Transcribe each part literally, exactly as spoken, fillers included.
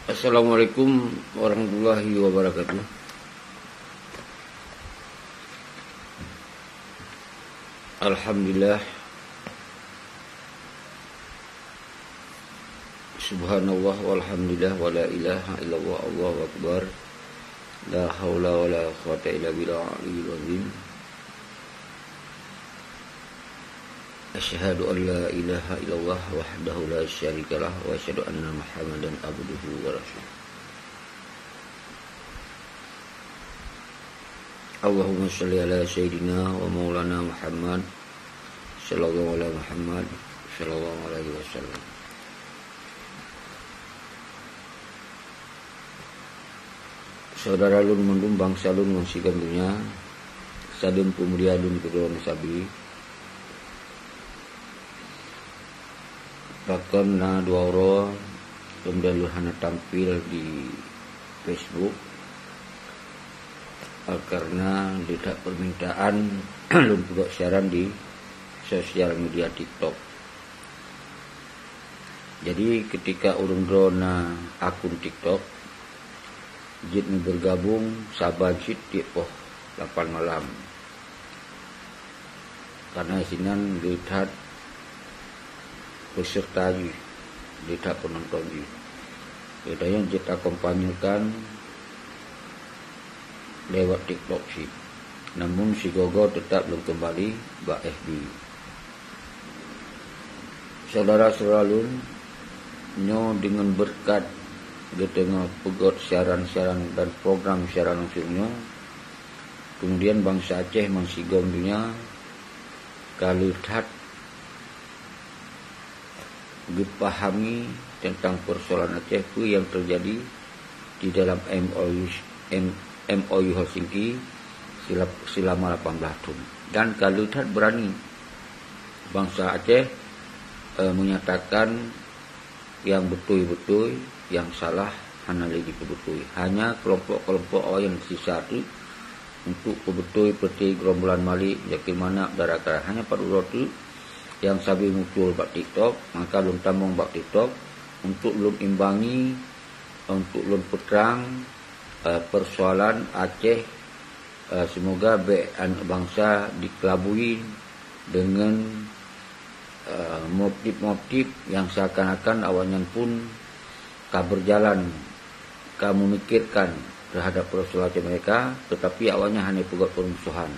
Assalamualaikum warahmatullahi wabarakatuh. Alhamdulillah. Subhanallah walhamdulillah wa la ilaha illallah, Allahu akbar. La haula wa la quwwata illa billah aliyyil azim. Asyhadu an la ilaha illallah wahdahu la syarikalah wa asyhadu anna Muhammadan abduhu wa rasuluh. Allahumma shalli ala sayyidina wa maulana Muhammad sallallahu ala Muhammad sallallahu alaihi wasallam. Saudara lôn mandum, bansa lôn ngon sigom donya, sadum peumulia lôn keudroe sabe. Pakon na dua uroe keumudian lôn hana tampil di Facebook, eh, karena leuhat permintaan lôn peugot siaran di sosial media TikTok. Jadi, ketika ureuëng droe na akun TikTok, jeuet neubergabong saban cit tiep poh lapan malam. Karena sinan leuhat peserta jih, leuhat penonton jih. Geutanyoe jeuet akompanyekan lewat TikTok cit. Namun sigoe-goe teutap lôn keumbali bak F B. Saudara-saudara lôn, nyoe deungon beureukat geutanyoe peugot siaran-siaran dan program siaran langsong nyoe, keumudian bansa Aceh ngon sigom donya ka leuhat geupahami teuntang peusoalan Aceh, peue nyang teujadi di dalam M O U, M-, M O U Helsinki silap-, silama lapan blaih thon. Dan ka leuhat beurani bansa Aceh, eh, menyatakan nyang beutôi-beutôi, nyang salah hana lé jipeubeutôi. Hanya keulompok-keulompok awaknyan sisa teuk untuk peubeutôi peuti gerombolan Malik, Zakir Manaf, dan rakan-rakan. Hanya pat uroe teuk nyang sabe muncul bak TikTok, maka lôn tamong bak TikTok untuk lôn imbangi, untuk lôn peutrang, eh, peusoalan Aceh, eh, seumoga bék aneuëk bansa dikeulabui deungon, eh, motif-motif nyang seakan-akan awaknyan pun ka beujalan, ka memikirkan teuhadap peusoalan Aceh Merdeka, teutapi awaknyan hana peugot peurmusohan.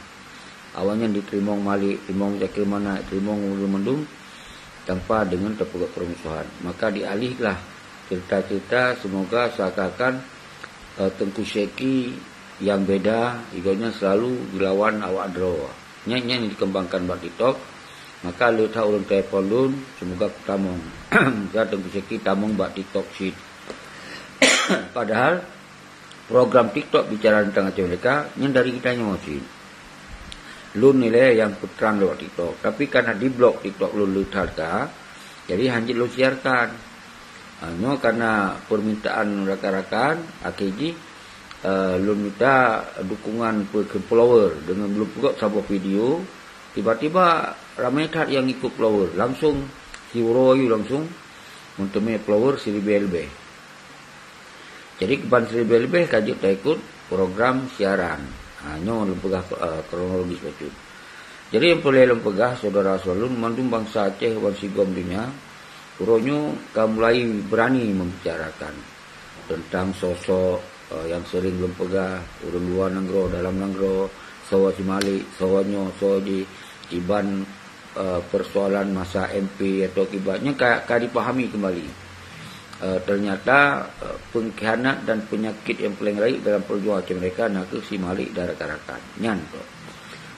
Awaknyan jiteurimong Malik, teurimong Zakir Manaf, teurimong ureuëng mandum tanpa deungon tapeugot peurmusohan. Maka dialihlah cerita-cerita, seumoga seakan-akan, eh, Teungku Syeki nyang beda, gobnyan selalu geulawan awak droe. Nyan, nyan dikembangkan bak TikTok. Maka leuhat ureuëng telepon lôn, seumoga kutamong. Maka Teungku Syeki tamong bak TikTok cit. Padahal program TikTok bicara teuntang Aceh Merdeka nyan dari geutanyoe cit. Lôn ilée nyang peutrang lewat TikTok, tapi karena diblok TikTok lôn leuhat ka, jadi hanjeuet lôn siarkan. Ha, nyoe karena permintaan rakan-rakan, akhé jih, eh, lôn mita dukungan pe-, keu follower deungon lôn peugot saboh video, tiba-tiba ramé that nyang ikot follower, langsong siuroe ayue langsong meuteumé follower siribée leubeh. Jadi, keuban siribée leubeh ka jeuet taikot program siaran. Ha, nyoe lôn peugah, eh, kronologis bacut. Jadi, nyang peureulée lôn peugah, syedara-syedara lôn, mandum bansa Aceh wan sigom donya, uroe nyoe ka mulai beurani meubicarakan teuntang sosok, eh, nyang seuring lôn peugah, ureuëng luwa nanggroe, dalam nanggroe, soe si Malik, soe nyoe, soe jih, kiban, eh, persoalan masa M P atau kiban nyan ka, ka dipahami kembali. Eh, ternyata, eh, pengkhianat dan penyakit yang paling raib dalam perjuangan Aceh Merdeka na kheueh si Malik dan rakan-rakan. Nyan tu.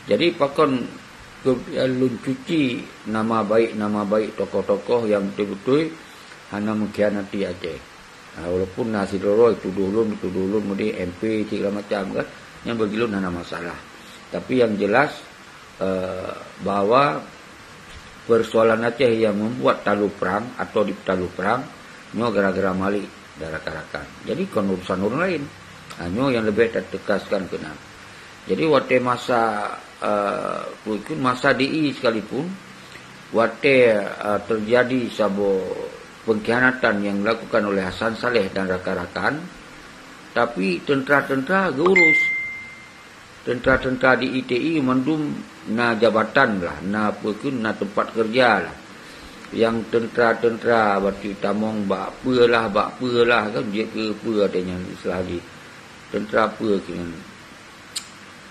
Jadi, pakon keu-, lôn cuci nama baik, nama baik tokoh-tokoh yang beutôi-beutôi hana mengkhianati Aceh. Ha, walaupun na sidroe tudoh lôn, tudoh lôn meudeh M P segala macam kan, nyan bagi lôn hana masalah. Tapi yang jelas, eh, bahwa persoalan Aceh yang membuat talu perang atau dipetalu perang, nyoe gara-gara Malik dan rakan-rakan. Jadi kon urusan ureuëng laén. Ha, nyoe yang lebih tateukaskan keunan. Jadi watée masa, eh, peue kheun, masa D I sekalipun, watée, eh, teujadi saboh pengkhianatan nyang dilakukan oleh Hasan Saleh dan rakan-rakan, tapi teuntra-teuntra geuurus. Teuntra-teuntra di I T I mandum na jabatan lah, na peue kheun, na teumpat keureuja lah. Nyang teuntra-teuntra bacut tamong bak peue lah, bak peue lah kan, jeuet keu peue watée nyan istilah jih. Teuntra peue kheun.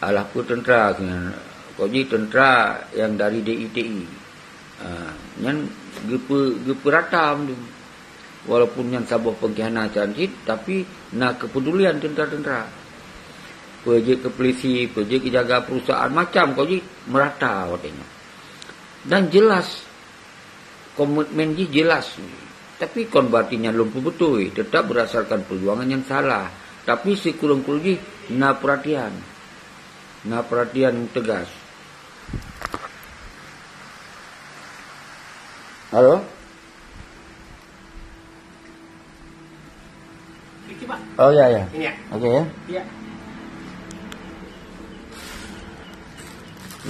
Alah peue teuntra kheun. Kok jih teuntra nyang dari D I T I. Ah, nyan geupeu-, geupeurata mandum. Walaupun nyan saboh pengkhianatan cit, tapi na keupedulian teuntra-teuntra. Peue jeuet keu polisi, peue jeuet keu jaga perusahaan, macam kok jih meurata watée nyan. Dan jelas, komitmen jih jelas. Tapi kon berarti nyan lôn peubeutôi, tetap berdasarkan perjuangan nyang salah. Tapi sikureueng-kureueng jih na perhatian. Na perhatian nyang tegas. Halo? Oke, Pak. Oh, ya, ya. Ini ya. Oke, ya. Iya.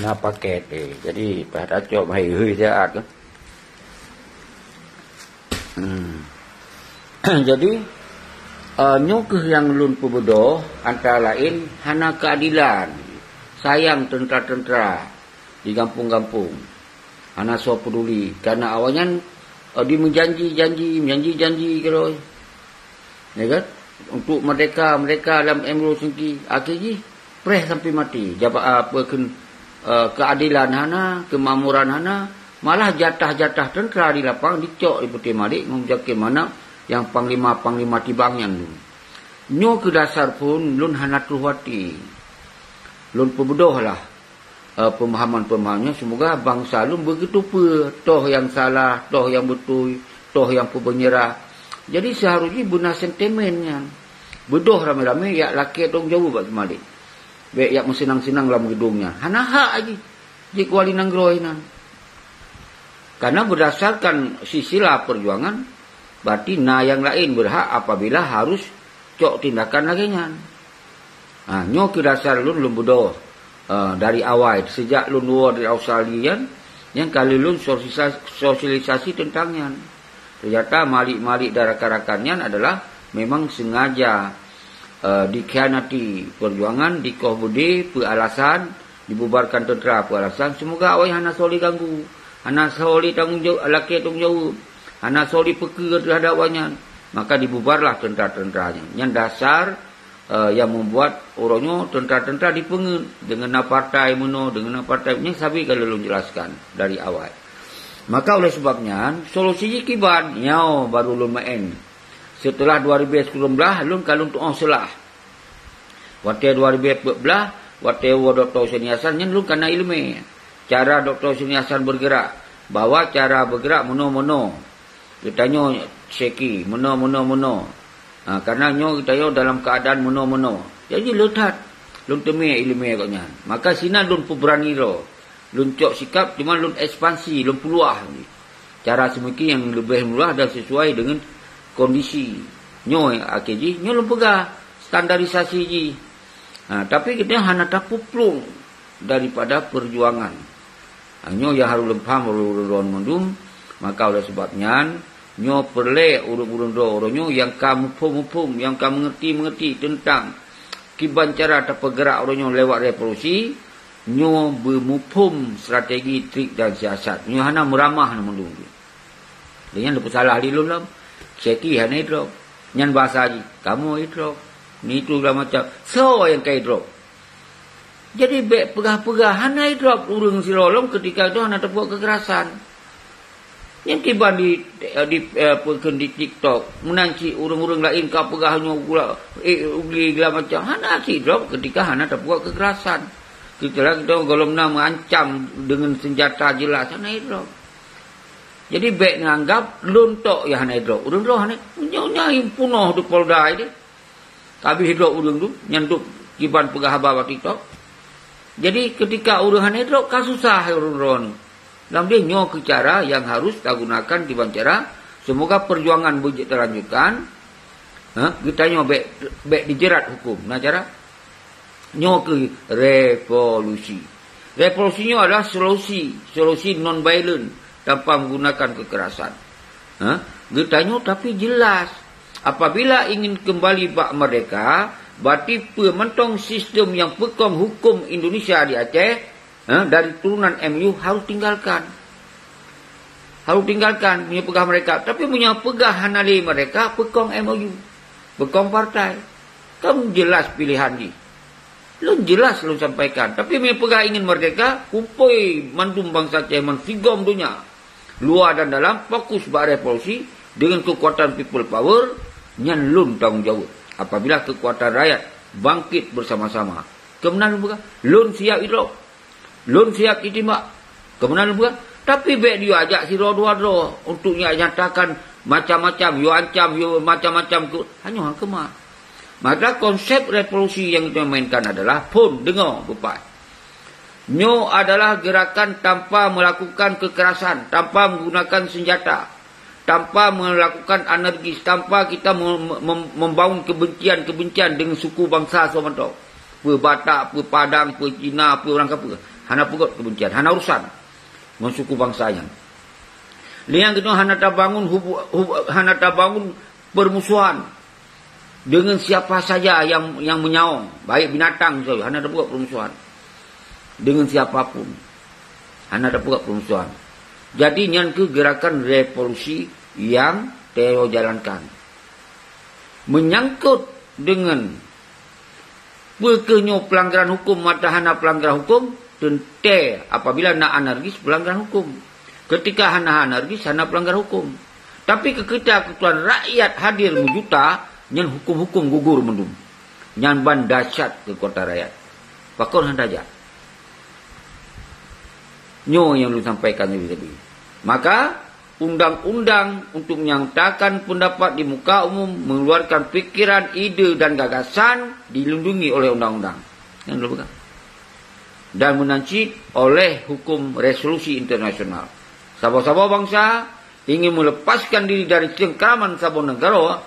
Na paket, eh. Jadi, pas tacok, baik, hui, sihat, kan? Hmm. Jadi, eh, nyoe keuh nyang lôn peubeudôh, antara laén hana keuadilan. Sayang teuntra-teuntra di gampông-gampông. Hana soe peuduli, karena awaknyan, eh, dimeujanji-janji, meujanji-janji keudroe. Ya kan? Untuk merdeka, merdeka lam M Rul Singki. Akhé jih, preh sampai mati. Jaba-, apa kheun, eh, keadilan hana, kemakmuran hana, malah jatah-jatah teuntra di lapang dicok di Putih Malik ngon Muzakir Manaf nyang panglima-panglima tibang nyan dum. Nyoe keuh dasar phon lôn hana troh até. Lôn peubeudôh lah, eh, peumahaman-peumahaman nyoe, seumoga bansa lôn beugeuteupeue toh nyang salah, toh nyang beutôi, toh nyang peumeunyeurah. Jadi seuharôh jih beuna sentimen nyan. Beudôh ramé-ramé jak lakée tanggung jaweueb bak Teungku Malik. Bék jak meuseunang-seunang lam geudong nyan. Hana hak jih jeuet keu wali nanggroe inan. Karena berdasarkan silsilah perjuangan, berarti na nyang laén beurhak apabila harus cok tindakan lagée nyan. Ha, nyoe keuh dasar lôn, lôn beudôh, eh, dari awai, seujak lôn woe dari Australia nyan, nyang ka lheueh lôn sosialisa-, sosialisasi teuntang nyan. Teunyata Malik-Malik dan rakan-rakan nyan adalah memang sengaja, eh, dikhianati perjuangan, dikoh beudé, peue alasan, dibubarkan teuntra, peue alasan, seumoga awai hana soe lé ganggu, hana soe lé tanggong jaweueb, lakée tanggong jaweueb, hana soe lé peukeue teuhadap awaknyan, maka dibubarlah teuntra-teuntra nyan. Nyan dasar, eh, nyang membuat uroe nyoe teuntra-teuntra dipeungeut deungon na partai meunoe, deungon na partai nyan, sabe ka lôn jelaskan dari awai. Maka oleh sebab nyan, solusi jih kiban, nyoe baru lôn meu'en. Seuteulah dua ribèe sikureueng blah, lôn ka lôn tu'oh seulah. Watée dua ribèe peuet blah, watée woe Dokto Huseni Hasan nyan lôn ka na iéleumé. Cara Dokto Huseni Hasan bergerak, bahwa cara bergerak meunoe-meunoe. Geutanyoe seki, meunoe, meunoe, meunoe. Ha, karena nyoe geutanyoe dalam keadaan meunoe, meunoe. Jadi le that lôn teumé iéleumé gobnyan. Maka sinan lôn peubeurani droe. Lôn cok sikap, cuma lôn ekspansi, lôn peuluah. Cara seumiké nyang leubeh murah dan sesuai dengan kondisi. Nyoe akhé jih, nyoe lôn peugah standarisasi jih. Ha, tapi geutanyoe hana tapeuplong daripada perjuangan. Ha, nyoe nyang harôh lôn paham ureuëng-ureuëng droe mandum. Maka oleh sebab nyan, nyoe peureulée ureuëng-ureuëng droe uroe nyoe nyang ka muphom-muphom, nyang ka meungerti-meungerti teuntang kiban cara tapeugeurak uroe nyoe lewat revolusi, nyoe beumuphom strategi, trik dan siasat. Nyoe hana meuramah na mandum. Lé nyan leupeusalah lé lôn lom. Seki hana idrop. Nyan bahasa jih, kamoe idrop. Nitu segala macam. Soe nyang ka idrop? Jadi bék peugah-peugah hana idrop ureuëng sidroe lom keutika itu hana teupeue keukerasan. Nyang kiban di, di, eh, peue kheun di TikTok, meunan cit ureuëng-ureuëng laén ka peugah nyoe gula, eh, uli segala macam. Hana cit drop keutika hana teupeue keukerasan. Kita lagi tahu golom na meuancam dengan senjata jelas, hana idrop. Jadi bék neuanggap lôn tok nyang hana idrop. Ureuëng droe hana, nyoe nyang punoh di Polda ini. Ka habéh idrop ureuëng tu, nyan dok kiban peugah haba bak TikTok. Jadi keutika ureuëng hana idrop ka susah ureuëng droe nyoe. Lam deh nyoe keu cara nyang harus tagunakan kiban cara, seumoga perjuangan beujeuet talanjutkan. Ha, geutanyoe bék, bék dijerat huköm. Na cara? Nyoe keuh revolusi. Revolusi nyoe adalah solusi, solusi non-violent tanpa menggunakan kekerasan. Ha? Geutanyoe tapi jelas, apabila ingin kembali bak merdeka, berarti peue mantong sistem nyang peukong hukum Indonesia di Aceh, ha, dari turunan M U harus tinggalkan. Harus tinggalkan, meunyoe peugah merdeka. Tapi meunyoe peugah hana lé merdeka, peukong M O U, peukong partai. Kan jelas pilihan jih. Lôn jelas lôn sampaikan. Tapi meunyoe peugah ingin merdeka, kumpôi mandum bansa Aceh, man sigom donya, luwa dan dalam, fokus bak revolusi dengan kekuatan people power, nyan lôn tanggong jaweueb. Apabila kekuatan rakyat bangkit bersama-sama, keumeunang lôn peugah, lôn siap idrob. Lôn siap jitimbak. Keumeunang lôn peugah, tapi bék yue ajak sidroe dua droe untuk nyatakan macam-macam, yue ancam, yue macam-macam tu. Hanyoe han keumah. Maka konsep revolusi nyang dimainkan adalah phon deungoe beupat. Nyoe adalah gerakan tanpa melakukan kekerasan, tanpa menggunakan senjata, tanpa melakukan anarkis, tanpa kita mem-, mem-, membangun kebencian-kebencian dengan suku bangsa soe mantong. Peue Batak, peue Padang, peue Cina, peue ureuëng ka peue. Hana peugot kebencian, hana urusan ngon suku bangsa nyan. Lé nyang keunoe hana tabangun hubu-, hubu-, hana tabangun permusuhan dengan siapa saja yang, yang menyaong, baik binatang saja, hana tabuat permusuhan dengan siapa pun. Hana tabuat permusuhan. Jadi, nyan keuh gerakan revolusi yang Theo jalankan. Menyangkut dengan peue keuh nyoe pelanggaran hukum mata hana pelanggaran hukum, teuntée apabila na anarkis pelanggaran hukum. Ketika hana anarkis, hana pelanggaran hukum. Tapi ketika ketuan rakyat hadir meujuta, nyan hukum-hukum gugur mandum. Nyan ban dahsyat kekuatan rakyat. Pakon hana tajak. Nyoe nyang lôn sampaikan tadi. Maka, undang-undang untuk menyatakan pendapat di muka umum, mengeluarkan pikiran, ide, dan gagasan dilindungi oleh undang-undang. Nyang lôn peugah. Dan meunan cit oleh hukum resolusi internasional. Saboh-saboh bansa ingin melepaskan diri dari cengkraman saboh negara,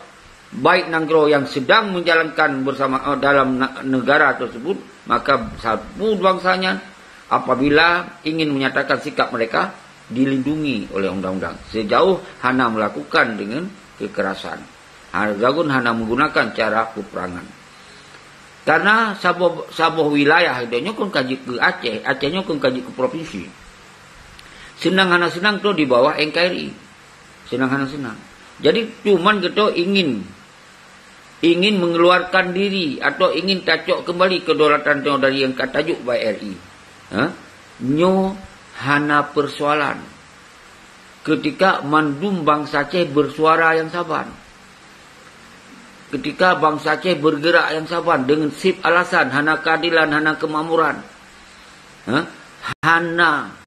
baik nanggroe yang sedang menjalankan bersama, eh, dalam na-, negara tersebut, maka saboh bansa nyan apabila ingin menyatakan sikap mereka, dilindungi oleh undang-undang sejauh hana melakukan dengan kekerasan, ha-, ataupun hana menggunakan cara peperangan. Karena saboh, saboh wilayah nyoe kon ka jeuet keu Aceh, Aceh nyoe kon ka jeuet keu provinsi. Seunang hana seunang tu di bawah N K R I. Seunang hana seunang. Jadi, cuman geutanyoe ingin, ingin mengeluarkan diri atau ingin tacok kembali kedaulatan tanyoe dari nyang ka tajok bak R I. Ha? Nyoe hana persoalan. Ketika mandum bansa Aceh bersuara yang saban. Ketika bansa Aceh bergerak yang saban dengan seb alasan hana keadilan, hana kemakmuran. Ha? Hana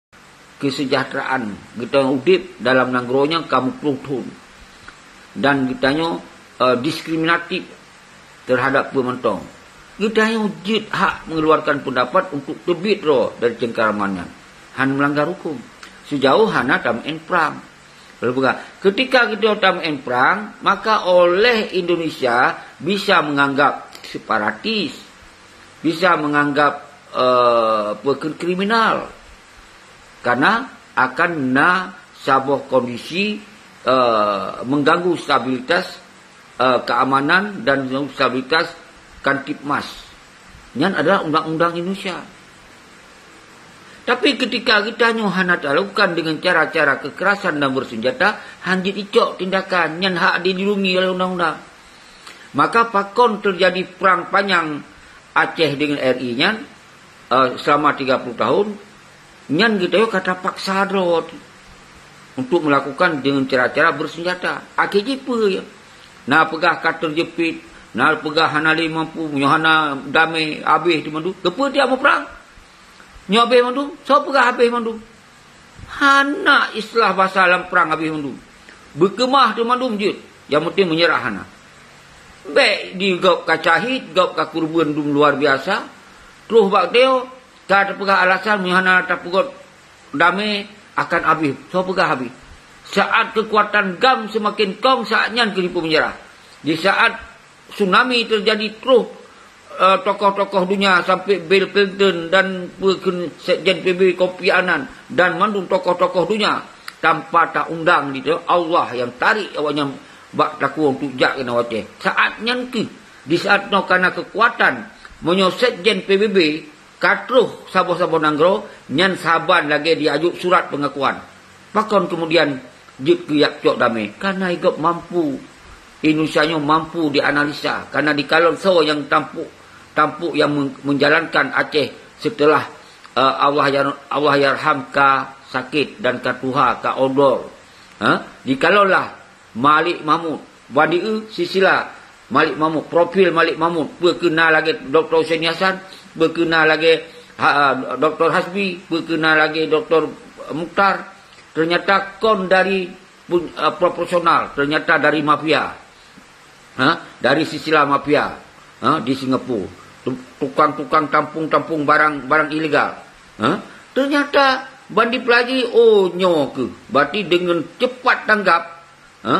kesejahteraan. Geutanyoe udeb dalam nanggroe nyan ka meuploh thon. Dan geutanyoe, eh, diskriminatif terhadap peue mantong. Geutanyoe jeuet hak mengeluarkan pendapat untuk teubiet droe dari cengkraman nyan. Han melanggar hukum. Sejauh hana tameu'en prang. Lalu peugah, ketika geutanyoe tameu'en prang, maka oleh Indonesia bisa menganggap separatis, bisa menganggap, eh, peue kheun kriminal. Karena akan na saboh kondisi, eh, mengganggu stabilitas, eh, keamanan dan stabilitas Kamtibmas. Nyan adalah undang-undang Indonesia. Tapi ketika geutanyoe hana talakukan dengan cara-cara kekerasan dan bersenjata, han jeuet icok tindakan, nyan hak dilindungi oleh undang-undang. Maka pakon terjadi perang panjang Aceh dengan R I nyan, eh, selama tiga puluh tahun, nyan geutanyoe ka tapaksa droe untuk melakukan dengan cara-cara bersenjata. Akhé jih peue? Na peugah ka teujeuet, na peugah hana lé mampu, meunyoe hana damé, habéh teuma mandum. Keupeue tiap muprang? Nyoe habéh mandum, soe peugah habéh mandum? Hana istilah basa lam prang habéh mandum. Beukeumah teuma mandum jeuet, nyang penting meunyeurah hana. Bék di gob ka syahid, gob ka keureubeuen dum luar biasa, troh bak geutanyoe, ka tapeugah alasan meunyoe hana tapeugot damé akan habéh. Soe peugah habéh? Saat keukuatan GAM seumaken kong, saat nyan keuh jipeumeunyeurah. Di saat tsunami teujadi troh, eh, tokoh-tokoh dunia sampai Bill Clinton dan peue kheun Sekjen P B B Kofi Annan dan mandum tokoh-tokoh dunia tanpa taundang di situ, Allah nyang tarék awaknyan bak takue untuk jak keunoe Aceh. Saat nyan keuh, di saat nyoe kana keukuatan, meunyoe Sekjen P B B ka troh saboh-saboh nanggroe, nyan saban lagée jiajoe surat peungakuan. Pakon keumudian jeuet keu jak cok damé? Kana gob mampu, Indonesia nyoe mampu dianalisa, kana jikalon soe nyang tampuk, tampuk nyang men-, menjalankan Aceh seuteulah, eh, Allah yar-, Allah yarham ka sakét dan ka tuha, ka odol. Ha? Jikalonlah Malik Mahmud, bandi eu sisila Malik Mahmud, profil Malik Mahmud, peue kheun na lagée Doktor Hussein Hasan, peue kheun na lagée ha-, Doktor Hasbi, peue kheun na lagée Doktor Mukhtar, ternyata kon dari pun-, eh, proporsional, ternyata dari mafia. Ha? Dari sisila mafia, ha? Di Singapura. Tu-, tukang-tukang tampung-tampung barang, barang ilegal. Ha? Ternyata bandi peulaju, oh, nyoe keuh. Berarti dengan cepat tanggap, ha,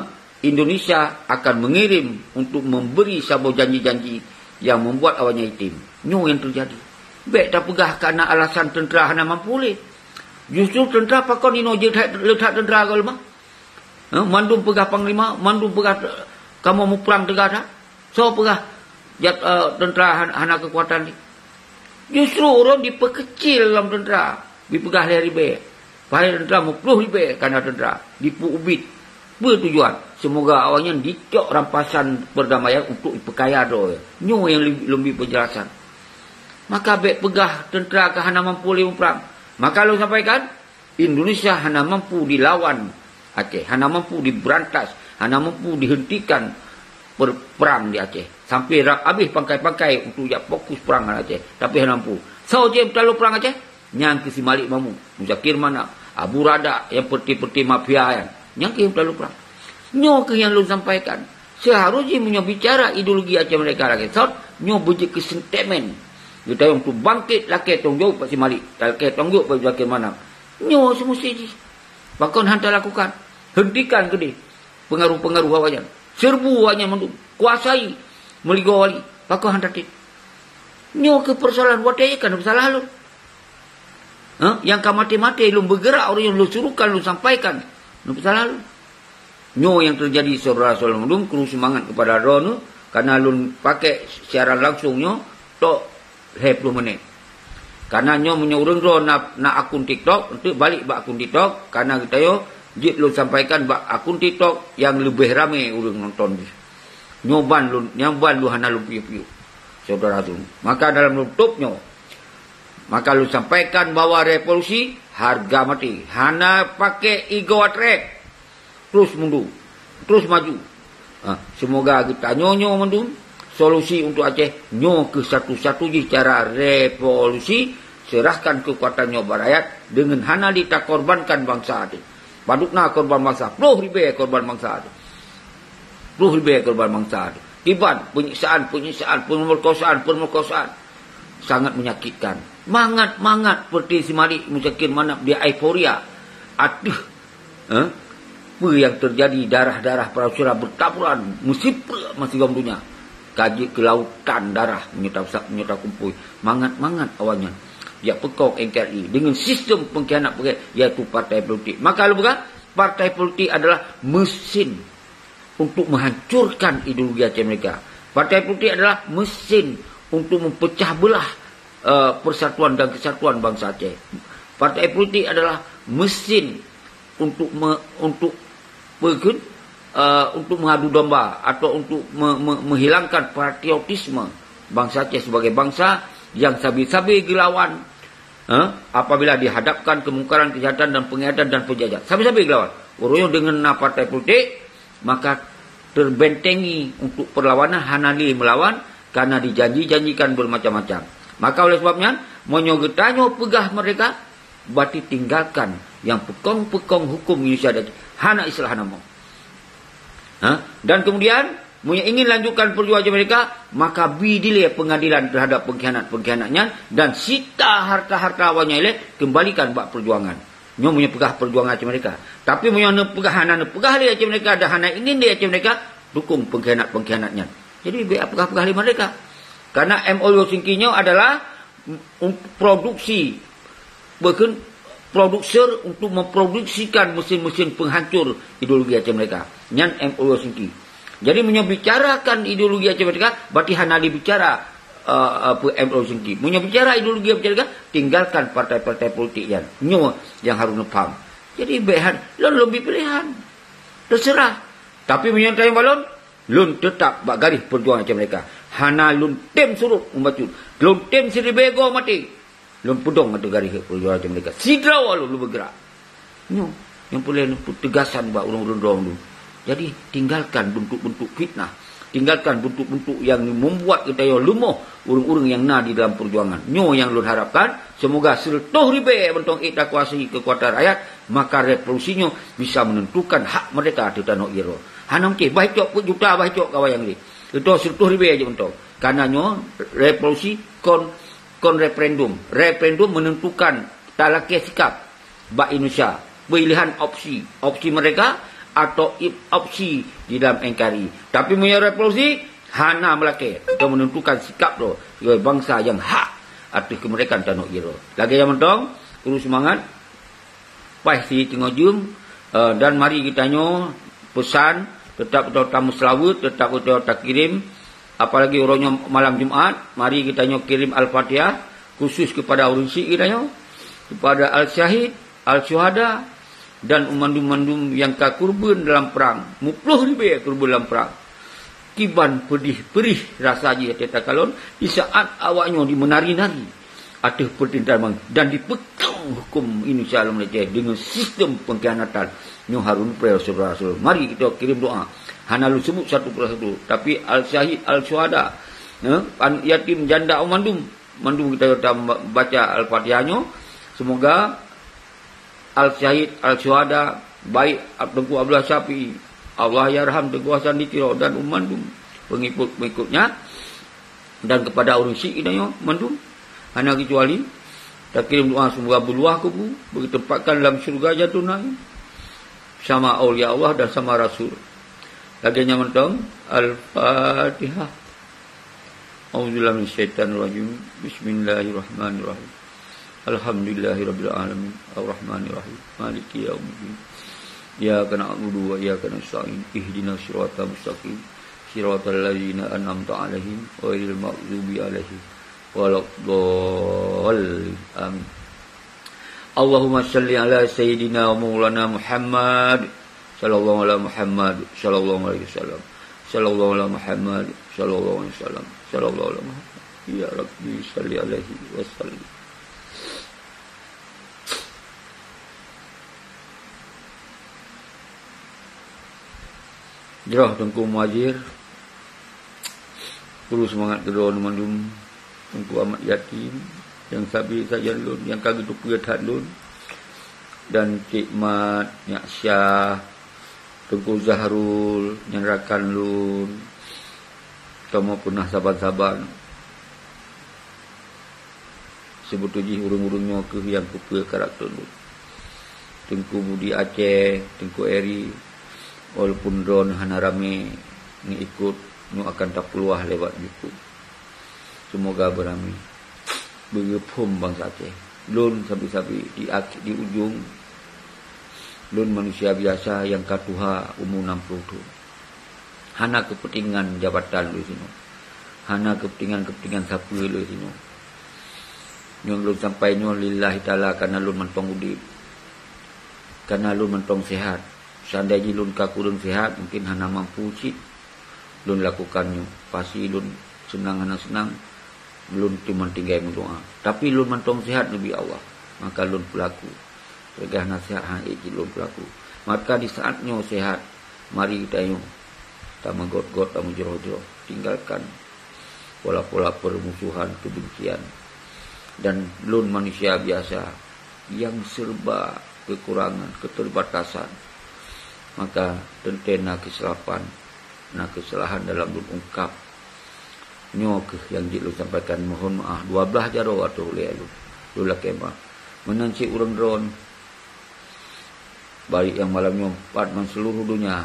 Indonesia akan mengirim untuk memberi saboh janji-janji yang membuat awaknyan item. Nyoe nyang terjadi. Bék tapeugah kana alasan tentera hana mampu lé. Justru tentera pakon inoe jeuet that, le that tentera agam leumah? Ha, mandum peugah panglima, mandum peugah, eh, kamoe muprang teuga that. Soe peugah jat-, eh, tentera han-, hana keukuatan lé? Justru ureuëng dipeukeucil lam tentera, dipeugah lhée ribée. Padahai tentera meuploh ribée kana tentera, dipeuubit. Peue tujuan? Seumoga awaknyan dicok rampasan perdamaian untuk ipeukaya droe. Nyoe nyang lé-, lôn bi peujelasan. Maka bék peugah tentera ka hana mampu lé muprang. Maka lôn sampaikan, Indonesia hana mampu dilawan Aceh, hana mampu diberantas, hana mampu dihentikan per-, perang di Aceh. Sampai ra-, habéh pangkai-pangkai untuk jak fokus perang ngon Aceh, tapi hana mampu. Soe jeuet talo perang Aceh? Nyang keuh si Malik Mahmud, Muzakir Manaf, Abu Radak, nyang peuti-peuti mafia nyan. Nyang keuh talo perang. Nyoe keuh nyang lôn sampaikan. Seharusnya meunyoe bicara ideologi Aceh Merdeka lagée sot, nyoe beujeuet keu sentimen. Geutayong tu bangkit lakée tong jaweueb bak si Malik, lakée tong jaweueb bak Muzakir Manaf. Nyoe seumusti jih. Pakon hana talakukan? Hentikan keudeh pengaruh-pengaruh awaknyan. Serbu awaknyan mandum. Kuasai meuligoe wali. Pakon hana tatem? Nyoe keuh persoalan watée kan salah lôn. Ha? Nyang ka maté-maté lôn beugerak, ureuëng nyang lôn suruhkan, lôn sampaikan. Nyoe salah lôn. Nyoe nyang teujadi, syedara-syedara mandum, kru seumangat keupada droeneuh, kana lôn pakai siaran langsung nyoe, tok lhée ploh menit. Kana nyoe meunyoe ureuëng droe na, na akun TikTok, enteuk balik bak akun TikTok, kana geutanyoe jeuet lôn sampaikan bak akun TikTok nyang leubeh ramé ureuëng nonton jih. Nyoe ban lôn, nyang ban lôn hana lôn piôh-piôh, syedara droeneuh. Maka dalam lôn tôb nyoe, maka lôn sampaikan bahwa revolusi hareuga maté, hana pakai ego atrek. Terus mundur, terus maju. Ha, seumoga geutanyoe nyoe mandum solusi untuk Aceh. Nyoe keuh satu-satu jih cara revolusi, serahkan keukuatan nyoe bak rakyat deungon hana jitakorbankan bansa teuh. Padub na korban bansa, ploh ribée korban bansa teuh. Ploh ribée korban bansa teuh. Kiban penyiksaan, penyiksaan, pemerkosaan, pemerkosaan. Sangat menyakitkan. Mangat-mangat seperti si Malik Muzakir Manaf dia euforia ateueh, eh, peue nyang teujadi, darah-darah para syuhada beutaburan, meusipreuk meusigom donya. Ka jeuet keu lautan darah meunyoe ta-, meunyoe takumpôi. Mangat-mangat awaknyan jak peukong N K R I deungon sistem pengkhianat peuget, yaitu partai politik. Maka lôn peugah, partai politik adalah mesin untuk menghancurkan ideologi Aceh Merdeka. Partai politik adalah mesin untuk mempecah belah, eh, persatuan dan kesatuan bangsa Aceh. Partai politik adalah mesin untuk me-, untuk peukheun, eh, untuk mengadu domba atau untuk me-, me-, menghilangkan patriotisme bangsa Aceh sebagai bangsa yang sabe-sabe geulawan, eh, apabila dihadapkan kemungkaran, kejahatan dan pengkhianatan dan penjajahan. Sabe-sabe geulawan. Ureuëng deungon na partai politik, maka terbentengi untuk perlawanan, hana lé meulawan karena dijanji-janjikan bermacam-macam. Maka oleh sebab nyan, meunyoe geutanyoe peugah merdeka, berarti tinggalkan nyang peukong-peukong hukum Indonesia dan hana istilah nama. Ha? Dan kemudian, meunyoe ingin lanjutkan perjuangan merdeka, maka bi dilée pengadilan terhadap pengkhianat-pengkhianat nyan dan sita harta-harta awaknyan ilée kembalikan bak perjuangan. Nyoe meunyoe peugah perjuangan Aceh Merdeka. Tapi meunyoe neupeugah hana neupeugah lé Aceh Merdeka dan hana ingin lé Aceh Merdeka, dukung pengkhianat-pengkhianat nyan. Jadi, bék peugah-peugah lé merdeka. Karena M O U Helsinki nyoe adalah untuk produksi, bahkan produser untuk memproduksikan mesin-mesin penghancur ideologi Aceh Merdeka. Nyan M O U Helsinki. Jadi, meunyoe bicarakan ideologi Aceh Merdeka, berarti hana dibicara, eh, apa, M O U Helsinki. Meunyoe bicara ideologi Aceh Merdeka, tinggalkan partai-partai politik nyan. Nyoe nyang harus neupaham. Jadi, bèk han, lôn, lôn bri pilihan. Terserah. Tapi meunyoe tanyong bak lôn, lôn tetap bak garis perjuangan Aceh Merdeka. Hana lôn tem surot membacut. Lôn tem siribèe goe maté. Lôn peudong ateueh garis perjuangan Aceh Merdeka. Sidroe lôn, lôn bergerak. Nyoe, nyang peureulèe lôn peutegasan bak ureueng-ureueng droeneuh. Jadi, tinggalkan bentuk-bentuk fitnah. Tinggalkan bentuk-bentuk yang membuat geutanyoe leumoh ureueng-ureueng nyang na di dalam perjuangan. Nyoe nyang lôn harapkan, semoga sireutoh ribèe mantong ék takuasai keukuatan rakyat, maka revolusi nyoe bisa menentukan hak merdeka ateueh tanoh Iroe. Hana mungkin, bah cok peuet juta, bah cok kawai nyang lé. Itu sireutoh ribèe jeuet mantong. Karena nyoe revolusi kon, kon referendum. Referendum menentukan talakèe sikap bak Indonesia. Pilihan opsi. Opsi merdeka atau ip-, opsi di dalam N K R I. Tapi meunyoe revolusi, hana meulakèe. Kita menentukan sikap droe sebagai bangsa nyang hak ateueh keumeurdekaan tanoh Iroe. Lagèe nyan mantong, kuru seumangat. Paih si teungoh jeuem, eh, dan mari geutanyoe peusan, tetap geutanyoe tameuseulaweuet, tetap geutanyoe takirém, apalagi uroe nyoe malam Jumat, mari geutanyoe kirém Al-Fatihah khusus kepada ureueng syiek geutanyoe, kepada al-syahid, al-syuhada, dan mandum-mandum nyang ka kurban dalam prang, muploh ribèe kurban dalam prang. Kiban peudeh-peudeh rasa jih até takalon di saat awaknyoe jimeunari-nari ateueh peurintahan dan dipeukong huköm Indonesia lam Aceh deungon sistem pengkhianatan. Nyoe harun preh syedara-syedara. Mari kita kirim doa. Hana lôn sebut satu persatu, tapi al-syahid, al-syuhada, eh, aneuk yatim, janda, mandum, mandum kita, kita baca Al-Fatihah nyoe. Semoga al-syahid, al-syuhada, baik Ab-, Teungku Abdullah Syafi'i, Allah yarham Teungku Hasan di Tiro dan mandum pengikut-pengikutnya, dan kepada ureueng syiek geutanyoe mandum, hana kecuali, takirém doa semoga beuluwah kubu, beutempatkan lam syeuruga Jannatun Naim, sama aulia Allah dan sama Rasul. Lagèe nyan mantong, Al-Fatihah. A'udzubillahi minasyaitonirrajim. Bismillahirrahmanirrahim. Alhamdulillahirabbil alamin. Arrahmanirrahim. Maliki yaumiddin. Iyyaka na'budu wa iyyaka nasta'in. Ihdinas siratal mustaqim. Siratal ladzina an'amta 'alaihim ghairil maghdubi 'alaihim waladdallin. Amin. Allahumma shalli ala sayyidina wa maulana Muhammad. Sallallahu ala Muhammad, sallallahu alaihi wasallam. Sallallahu ala Muhammad, sallallahu alaihi wasallam. Sallallahu ala Muhammad. Ya Rabbi, shalli alaihi wa sallim. Jroh Teungku Muhajir, kuru seumangat keudroe mandum, Teungku Ahmad Yatim, nyang sabe sajan lôn, nyang ka geuteupeue that lôn, dan Cik Mat, Nyak Syah, Teungku Zahrul, nyang rakan lôn, kamoe peunah saban-saban. Seubeutôi jih ureueng-ureueng nyoe kheueh nyang kupeue karakter lôn. Teungku Budi Aceh, Teungku Eri, walaupun droeneuh hana ramé ngeukot, nyoe akan tapeuluah lewat YouTube. Seumoga beuramé. Beugeuphom bansa Aceh. Lôn sabe-sabe di ak-, di ujong, lôn manusia biasa nyang ka tuha umu nam ploh thon. Hana keupeuntengan jabatan lôn sinoe. Hana keupeuntengan-keupeuntengan sapeue lôn sinoe. Nyang lôn sampai nyoe lillahi taala kareuna lôn mantong udeb. Kareuna lôn mantong sehat. Seandai jih lôn ka kureueng sehat, mungkin hana mampu cit lôn lakukan nyoe. Pasti lôn seunang hana seunang, lôn teuma tinggai meudoa. Tapi lôn mantong sehat neubri Allah, maka lôn peulaku. Peugah nasihat hana ék cit lôn peulaku. Maka di saat nyoe sehat, mari tanyoe tameugot-got, tameujroh-jroh, tinggalkan pola-pola permusuhan, kebencian. Dan lôn manusia biasa nyang serba kekurangan, keterbatasan. Maka teuntée na keusalahan, na keusalahan dalam lôn ungkab. Nyoe kheueh nyang jeuet lôn sampaikan, mohon maaf. Dua blaih jaroe ateueh ulée lôn. Lôn lakée maaf. Meunan cit ureuëng droe, baik nyang malam nyoe pat ngon seuluruh donya,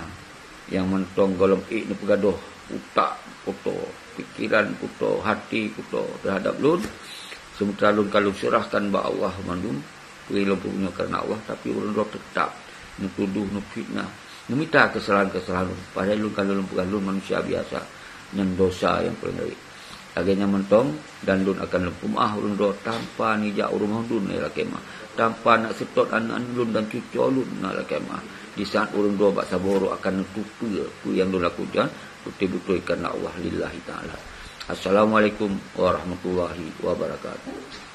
nyang mantong gohlom ék neupeugadôh utak, poto, pikiran kuto, hati kuto terhadap lôn, sementara lôn ka lôn serahkan bak Allah mandum, peue lôn peubunoe karena Allah, tapi ureuëng droe tetap neutuduh, neufitnah, neumita keusalahan-keusalahan lôn. Padahai lôn ka lôn peugah lôn manusia biasa, nyan dosa nyang paleng rayeuk. Lagée nyan mantong, dan lôn akan lôn peumaáh ureuëng droe tanpa nijak u rumoh lôn na lakée meuáh, tanpa nak seutôt aneuëk lôn dan cucoe lôn na lakée meuáh. Di saát ureuëng droe bak saboh uroe akan neuteupeue peue nyang lôn lakukan, beutôi-beutôi karena Allah lillahi ta'ala. Assalamualaikum warahmatullahi wabarakatuh.